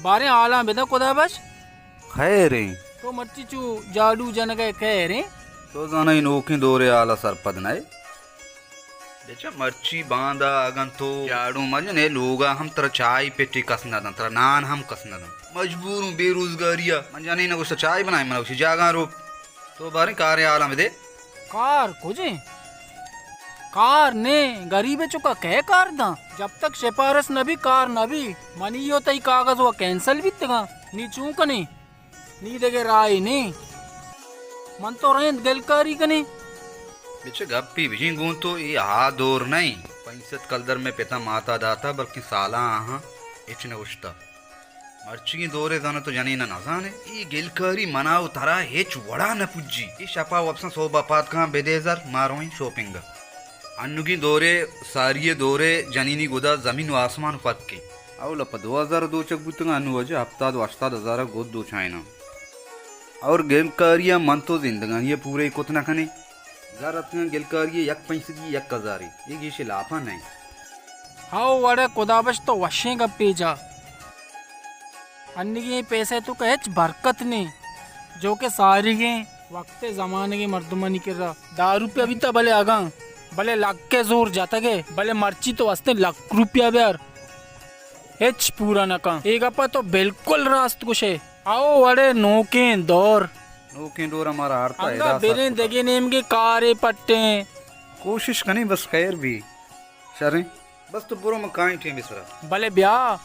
باریں حالاں بداں خدا بخش۔ خیر ایں۔ تو مرچی چو جاڑو جنگ ءَ خیر ایں؟ تو زانئے نوکیں دور ءِ حال ءَ سرپد نہ ئے؟ بچا مرچی باندا اگن تو جاڑو مجن ئے لوگ ءَ ہم ترا چائے پٹے کس نہ دنت، ترا نان ہم کس نہ دنت۔ مجبور اوں بے روزگاری ءَ۔ من جنین ءَ گوشت چائے بنائیں، من گوشی جاگاں رو۔ تو باریں کاریں حالاں بدے۔ کار کجیں؟ کار نے، گریب چکا کئے کار داں؟ جب تک سفارش نہ بی کار نہ بی۔ منی و تئی کاغذ و کینسل بیتگاں۔ نی چون کنیں؟ نی دگہ راہے نے۔ من تو رند گلکاری کنیں۔ بچہ گپی بجیں گوں تو، اے آ دور نہ ایں۔ پنچ سد کلدر مئے پتاں ماتا داتا، بلکیں سالاں آہاں ہچ نہ گوشتا۔ مرچیگیں دورے زاناں تو جنین ءَ نہ زانے۔ اے گلکاری منا و ترا ہچ وڑا نہ پجی۔ اے شپا وپساں سہبا پاد کاں بدے زر ما رویں شاپنگ ءَ۔ انوگیں دورے ساری ءِ دورے جنینی گدا زمین و آسمان فرق ایں۔ اولا پہ دو ہزار دوچگ بوتگاں، انو واجہ ہپتاد و ہشتاد ہزار ءَ گد دوچائیناں۔ اور گلکاری ءَ من تو زندگانی ءَ پورے کت نہ کنیں۔ زر اتکگاں گلکاری ءِ یک پنچ سدی یک ہزارے، اے گیش لاپاں نہ ایں۔ ہئو وڑے خدا بخش تو وشیں گپے جا۔ انیگیں پیسے تو کہ ہچ برکت نے، جو کہ ساریگیں وقت زمانگیں مردمانی کرا۔ دہ روپیہ بیتا بلے اگاں، بلے لکے زور جتگے، بلے مرچی تو استیں لک روپیہ بیار، ہچ پورا نہ کن۔ اے گپا تو بالکل راست گوشے۔ ہئو وڑے نوکیں دور۔ نوکیں دور ہمارا ہارتا انگا ادا بریں سر دگہ نیمگے کارے پٹیں۔ کوشش کنیں بس خیر بی۔ شریں۔ بس تو برو من کائیں ٹیمے سرا۔ بلے بیا۔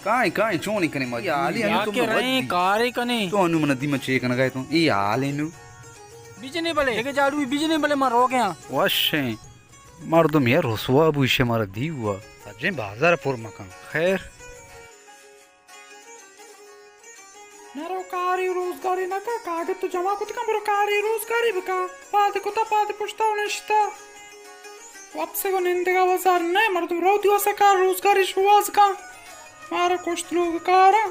کائیں، کائیں، چونیں کنیں ما؟ اے حالے انو بیا تو کہ من رہیں، ودی۔ کارے کنیں۔ تو انو من دیما چے کنگا ئے تو؟ اے حالے نو۔ بجنے بلے، دگہ جاڑو بجنے بلے ما روگیاں۔ وشیں۔ مردم یار رسوا بو، ایشی مارا دیوا۔ سجیں بازار پر مکن۔ خیر۔ نرو کاری روزگاری نکا، کاگد تو جمع کت کن، برو کاری روزگاری بکن۔ پاد کتا، پاد پشتا و نشتا۔ وپسگ و نندگا وزار نہ، مردم رو دیواسا کار روزگاری شواز کن۔ مارا کشت لوگ کارا۔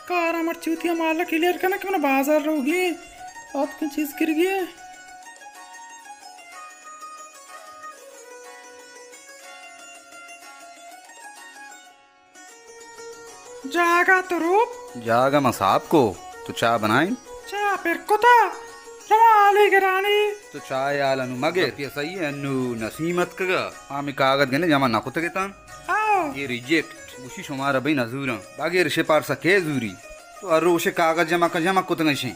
کارا مرچی وتی مال کلیئر کناں کہ من بازار روگی، آتکیں چیز گرگی۔ جاگہ تو روپ؟ جاگہ ما صاف کو، تو چاہ بنائیں؟ چاہ پر کتا، رواں حالی گرانی۔ تو چاہ حال انو مگر۔ گپی صحیح ہے، انو نسیم اتکگا، ہمیں کاغذ گنے جمع نہ کتگے تاں۔ آؤ۔ یہ ریجیکٹ، گوشی شمارا بھئی نزوراں۔ بغیر سفارشا کے زوری؟ تو ہر روشے کاغذ جمع کن، جمع کتگا شیں۔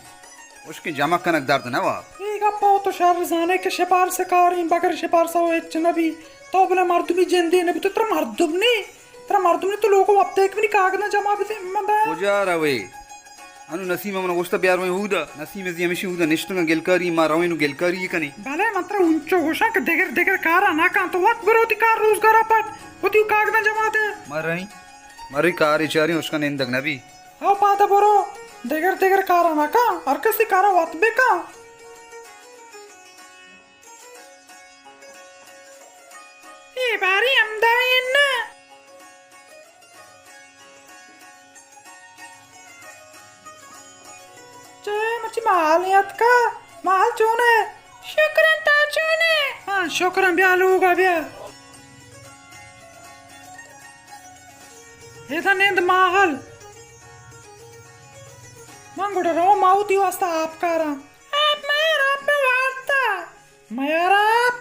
اشکیں جمع کنگ درد نہ وا۔ اے گپا تو شر زانے کہ سفارش کاریں، بغیر سفارشا و ہچ نہ بی۔ تو بلے مردمی جندے نہ بی، تو ترا مردم نی۔ ترا مردم نی، تو لوگ وپتے کہ منی کاغذاں جمع بتے، من بیا۔ کجا روے؟ انو نسیم من گوشتا بیار ویں اودا۔ نسیم زی ہمیشی اودا نشتگا گلکاری، ما رویں نو گلکاری کنیں۔ بلے من ترا انچو گوشاں کہ دگر دگر کارا نہ کن، تو وت برو وتی کار روزگارا پٹ، وتی کاغذاں جمع دے۔ مریں، مریں کارے چاریں اشکا نندگ نہ بی۔ ہو پادا برو، دگر دگر کارا نہ کن، ہر کسی کارا وت بکن۔ اے باری ہمدائیں نہ۔ چے مرچی مال اتکا، مال چونے؟ شکرن، تا چونے؟ ہاں، شکرن، بیا لوگا بیا۔ ادا نند ماحول۔ من گڑا رو ما وتی واسطہ آپ کاراں۔ آپ میار، آپ میں وارتا۔ میار آپ۔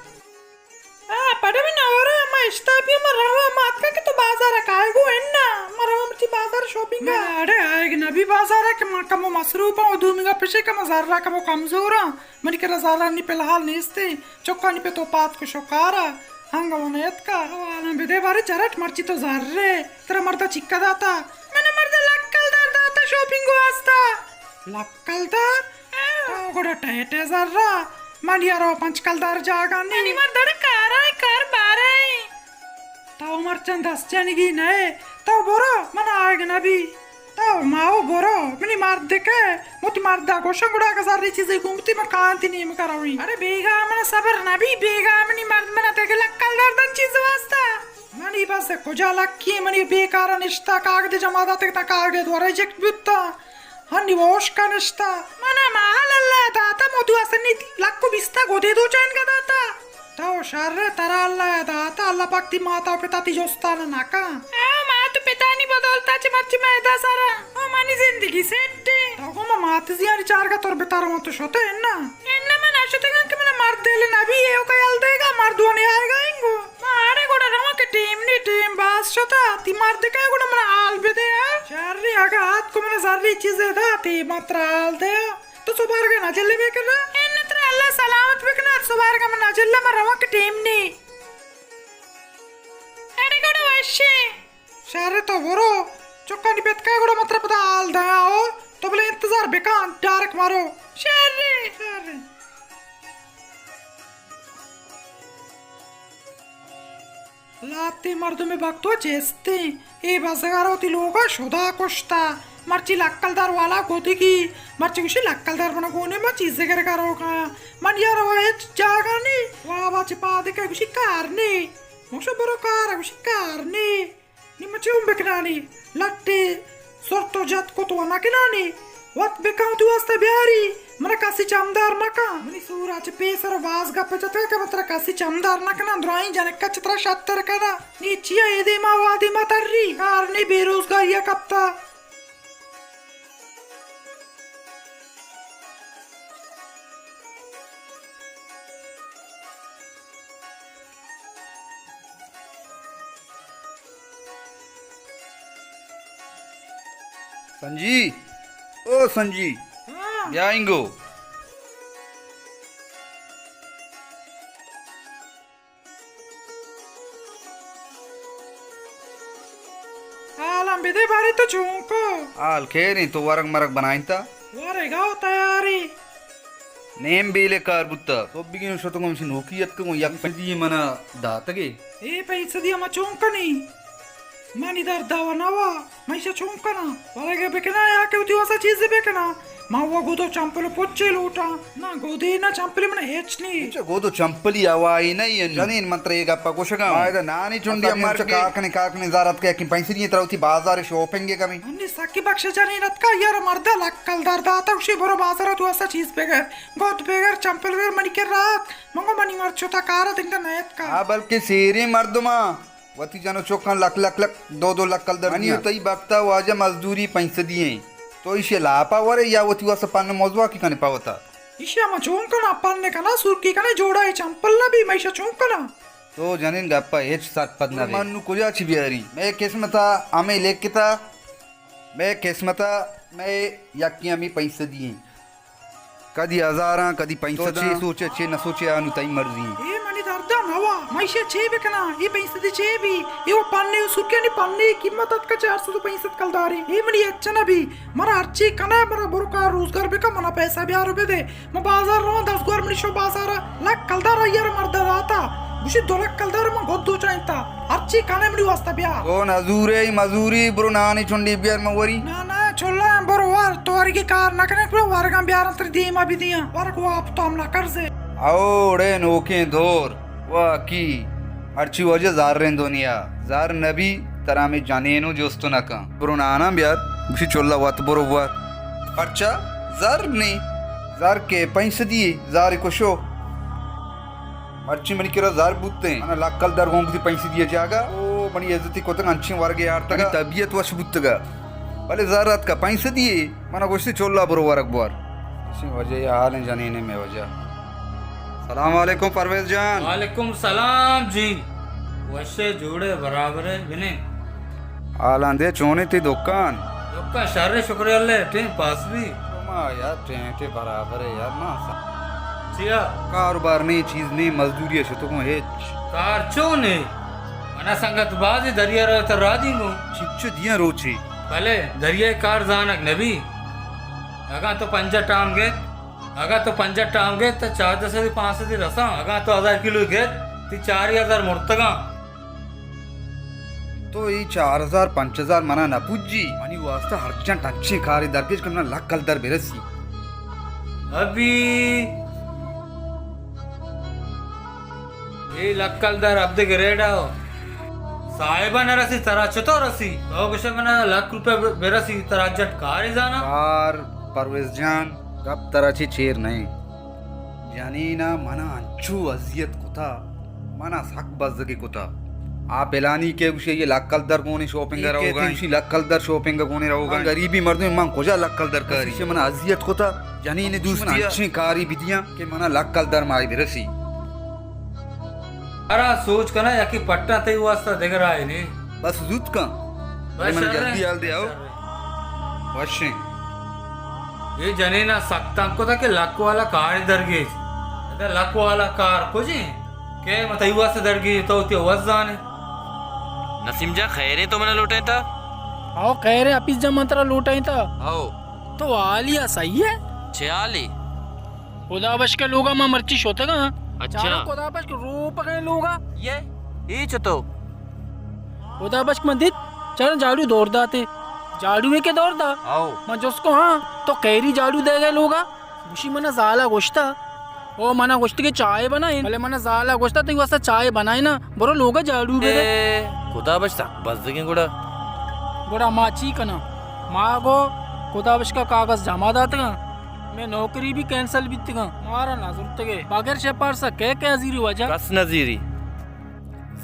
آ، پڑے میں نورا، ما اشتاپی، ما روا، ما اتکا کہ تو بازار کائے گو انا۔ ما روا مرچی بازار شاپنگ۔ من اڑے آئے نبی بازار کہ ما کمو مصروف ہوں، دومی گا پشے کہ ما زرا کمو کمزور ہوں۔ منی کرا زرا نی فی الحال نیستی۔ چکانی پہ تو پات کو شکارا۔ ہنگا وہ نیتکا۔ او عالم بدے بارے چرٹ مرچی تو زرے۔ ترا مردا چکا داتا؟ من مردا لکل در داتا شاپنگ واسطہ۔ لکل در؟ تو گڑا ٹیٹے زرا، من یارو پنچ کلدار جاگہ نی۔ منی مرد اڑ کارا ایں، کار بارا ایں۔ تو مرچاں دست جنگی نئے، تو برو، من آیگ نبی۔ تو ماو برو، منی مرد کہ، متی مردا گوشاں گڑا اگہ زری چیزے گومتی من کانتی نیم کروی۔ اڑے بیگا من صبر نبی، بیگا منی مرد من تک لکل دردن چیز واسطہ۔ منی بس کجا لکی، منی بیکارا نشتا، کاغد جمع داتگ تا کاغد و ریجیکٹ بوتا۔ ہنی ووش کنشتا۔ منا مال اللہ داتا، موتی واسنی لکھ و بیستا گودے دو چینگا داتا۔ تو شر، ترا اللہ داتا، اللہ پاک تی ماتا و پتا تی جستانا نکن۔ او مات و پتانی بدولتا چہ مرچی میدا سرا۔ او منی زندگی سیٹ۔ تو گو ما مات زیانی چارگا تر بتارا تو شتے انا۔ انا من اشتگان کہ منا مرد دل نبی ہے، او کا یل دیگا، مرد و نیارگا انگو۔ ما آڑے گوڑا رواں کہ ٹیم نی، ٹیم باز شتا، تی مرد کئے گوڑا منا حال بدے، ہاں؟ شری، اگا آتکو منا زری چیزے داتی، ما ترا حال دے، تو سبارگا نہ جلے بے کرا؟ ان ترا اللہ سلامت بکنا، سبارگا منا جلے، ما رواں کہ ٹیم نی۔ اڑے گوڑا وشے۔ شر، تو برو، چکانی پت کئے گوڑا ما ترا پدا حال دیاں، او تو بلے انتظار بکن، ڈائریکٹ مارو۔ شر۔ شر۔ لاتی مردم بکتو چستیں، اے بزگار وتی لوگا شدا کشتا، مرچی لکلدار والا گوتگی، مرچی گوشی لکلدار منا گونے ما چیزے گرگا روگا، من یار وہ ہچ جاگا نی، وابا چہ پادکا گوشی کار نی، موشو برو کار گوشی کار نی۔ نی من چون بکنانی؟ لٹے سرت و جت کت و نکنانی؟ وت بکن وتی واسطہ بیاری، منا کسی چمدار مکن۔ منی سورا چہ پیسر و باز گپ جتگ کہ من ترا کسی چمدار نکناں، درائیں جنکا چہ ترا شتر کناں۔ نی چیا اے دیما و آ دیما تری؟ کار نی، بے روزگاریا کپتا۔ سنجی، او سنجی، ہاں۔ بیا اینگو۔ حالاں بدے بارے، تو چونکو؟ حال خیریں، تو ورگ مرگ بنائینتا؟ ورگا و تیاری۔ نیم بیلے کار بوتا۔ تو بگین شتگوں، ہمشی نوکی اتکگوں، یک پیسدی منا داتگے۔ اے پیسدی ما چون کنی؟ منی دردا و نوا، من ایشا چون کناں؟ ورگے بکناں یا کہ وتی واسا چیزے بکناں؟ من و گد و چمپل و پچے لوٹاں۔ نہ گدے نہ چمپلے، من ہچ نی۔ چہ گد و چمپلی ہوائی نہ ای انو۔ جنین، من ترا اے گپا گوشگا اوں۔ ما ادا نانی چنڈی اصل مرگے۔ کار کنے، کار کنے، زار اتکا یکیں پیسدی ترا وتی بازار شاپنگے کمی۔ انی سکی بخش جنین اتکا، یار مردا لک کلدار داتا، گوشی برو بازار تو واسا چیز بگر، گد بگر، چمپل بگر، منی کرا ات۔ من گو منی مرد شتا کارا، دنگا نیتکا۔ آ بلکہ سیریں مردماں وتی جن و چکاں لک لک لک، دو دو لک کلدار دیاں۔ منی و تئی بختا واجہ مزدوری پنچ سدی ایں۔ تو ایشی لاپا ورے یا وتی واسا پن موزواکی کنے پہ وتا؟ ایشی ما چون کناں، پن کناں، سرکی کناں، جوڑا اے چمپل نہ بی، من ایشا چون کناں؟ تو جنین گپا ہچ سرپد نہ بے۔ من نو کجا چی بیاری؟ مئے قسمتا ہمے لکھتا، مئے قسمتا مئے یکیں ہمے پنچ سدی ایں۔ کدی ہزاراں، کدی پنچ سداں۔ تو چے سوچے، چے نہ سوچے، آ نوں تئی مرضی ایں۔ اے منی دردا نوا، من ایشی چے بکناں؟ اے پنچ سدی چے بی؟ اے و پنے و سرکیانی پنے قیمت اتکا چار سد و پنچ سد کلدارے۔ اے منی ہچ نہ بی۔ منا ہرچی کنے، منا برو کار روزگار بکن، منا پیسہ بیار و بدے۔ من بازار رواں، دزگور منی شو بازارا، لک کلدار آئی ءَ را مردا داتا، گوشی دو لک کلدار من گد دوچائینتا، ہرچی کنے منی واسطہ بیار۔ تو نزورے، مزوری، برو نانی چنڈی بیار من وری۔ نا نا چلا، برو ور، تو ورگی کار نہ کنے، برو ورگاں بیارن تری دیما بدیاں، ورگ واپتام نہ کرزے۔ اوڑے نوکیں دور، واکی، ہرچی واجہ زریں دنیا، زر نبی ترا ہمے جنینو جست نہ کن۔ برو ناناں بیار، گوشی چلا وت برو ور۔ پرچا؟ زر نی۔ زر کہ پنچ سدی ئے، زر کشو۔ مرچی منی کرا زر بوتیں، منا لک کلدار گون بوتی پنچ سدی ئے جاگہ۔ او منی عزتی کتگ، انچیں ورگے آرتگا۔ منی طبیعت وش بوتگا۔ بلے زر اتکا پنچ سدی ئے، منا گوشتی چلا برو ورگ بوار۔ اسی وجہ یہ حال ہیں جنین میں وجہ۔ سلام علیکم پرویز جان۔ وعلیکم سلام جی۔ وشے جوڑے برابرے بنے۔ حالاں دے چونے تی دکان؟ دکان شر شکر اللہ ٹیم پاس بی۔ ما یار ٹیم تے برابر ہے یار ما سا۔ چیا؟ کاروبار نہیں، چیز نہیں، مزدوری ہے شتو کو ہچ۔ کار چو نے؟ منا سنگت بازی دریا رو تو را دینگو۔ چچو دیاں روچی۔ بلے دریا کار زانک نبی۔ اگاں تو پنجاہ ٹام گیت، اگاں تو پنجاہ ٹام گیت تو چاردہ سدی پانچ سدی رساں، اگاں تو ہزار کلو گیت تی چاری ہزار مرتگاں۔ تو اے چار ہزار پنچ ہزار منا نہ پوجی، منی واسطہ ہر جنٹ انچیں کارے درگیج کہ منا لک کلدار برسی۔ ابھی اے لک کلدار عبد گریڈا صاحبہ نہ رسی، ترا چطور رسی؟ تو گوشے منا لکھ روپے ب-، برسی، ترا جٹ کارے زانا؟ کار، پرویز جان، گپ ترا چی چیر نہیں۔ جنینا منا انچو اذیت کتا، منا سک بزگی کتا۔ آ پلانی کہ گوشے یہ لکھ کلدر گونے شاپنگ روگا، گوشی لکھ کلدر شاپنگ گونے روگا۔ من غریبی مردم، من کجا لکھ کلدر کاری؟ گوشے منا اذیت کتا، جنین دوستی انچیں کاری بدیاں کہ منا لکھ کلدر مائی برسی۔ ارا سوچ کنا، یکی پٹا تئی واسطہ دگہ راہے نے۔ بس زوت کن۔ بس من شر جلدی ہے۔ حال دے آؤ۔ شر ہے۔ وشیں۔ اے جنینا سک تنگ کتا کہ لکھ والا کار درگیج۔ ادا لکھ والا کار کجیں؟ کہ من تئی واسطہ درگیج، تو تی وس زانے۔ نسیم جان، خیریں، تو منا لوٹائیں تا؟ آؤ خیریں، حفیظ جان من ترا لوٹائیں تا۔ آؤ۔ تو حالی آ صحیح ہے؟ چے حالی؟ خدا بخش کے لوگا ما مرچی شوتگا۔ اچھا۔ چارو خدا بخش کے روپگے لوگا۔ یہ؟ ای چتو؟ خدا بخش من دیت، چارو جاڑو دور داتے۔ جاڑو ہے کہ دور دا؟ آؤ۔ من جس کو ہاں، تو خیری جاڑو دے گئے لوگا؟ گوشی منا زالا گوشتا۔ او منا گوشت کہ چائے بنائیں، بلے منا زالا گوشتا تئی واسطہ چائے بنائیں نا، برو لوگا جاڑو بدے۔ اے، خدا بخش سک بزگیں گڑا۔ گڑا ما چی کناں؟ ما گو خدا بخش کا کاغذ جمع داتگاں، میں نوکری بھی کینسل بیتگاں، مارا نہ زرتگے۔ بغیر شپارسا کئے کئے زیری وجہ؟ کس نہ زیری۔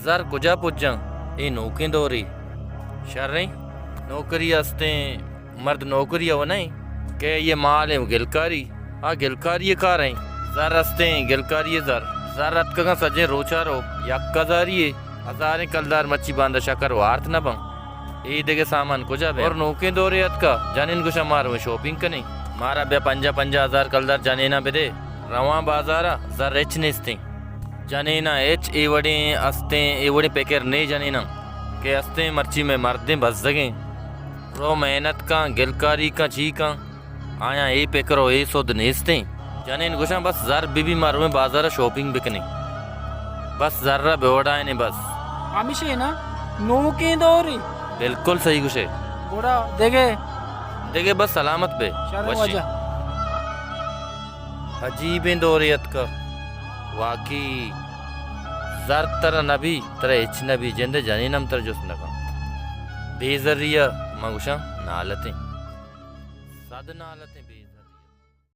زر کجا پجاں؟ اے نوکیں دورے۔ شریں نوکری استیں، مرد نوکری ء نئیں کہ یہ مال ء گلکاری، آ گلکاری ء کار ایں۔ زر استیں، گلکاری ء زر۔ زر اتکگاں سجیں روچا رو، یک ہزاری ء ہزاریں کلدار مچی باندا شکر وارت نہ باں۔ اے دگہ سامان کجا بے؟ اور نوکیں دورے اتکا، جنین گوشاں ما رویں شاپنگ کنیں، مارا بیا پنجاہ پنجاہ ہزار کلدار جنینا بدے، رواں بازارا، زر ہچ نیستیں۔ جنینا ہچ اے وڑیں استیں، اے وڑیں پکر نے جنینا کہ استیں مرچی میں مردیں بزگیں۔ رو محنت کن، گلکاری کن، چی کن، آیاں اے پکر و اے سد نیستیں۔ جنین گوشاں، بس زر بہ بی، ما رویں بازار ء شاپنگ بکنیں۔ بس زر ء بہ وڑائینیں بس۔ ہمیشے نا، نوکیں دورے۔ بالکل صحیح گوشے۔ گڑا دگہ؟ دگہ بس سلامت بے۔ شر وشیں۔ واجہ۔ عجیبیں دورے اتکا۔ واقعی زر ترا نبی، ترا ہچ نبی، جند ء جنین ہم ترا جست نکن۔ بے زری ء من گوشاں نالتیں۔ صد نالتیں بے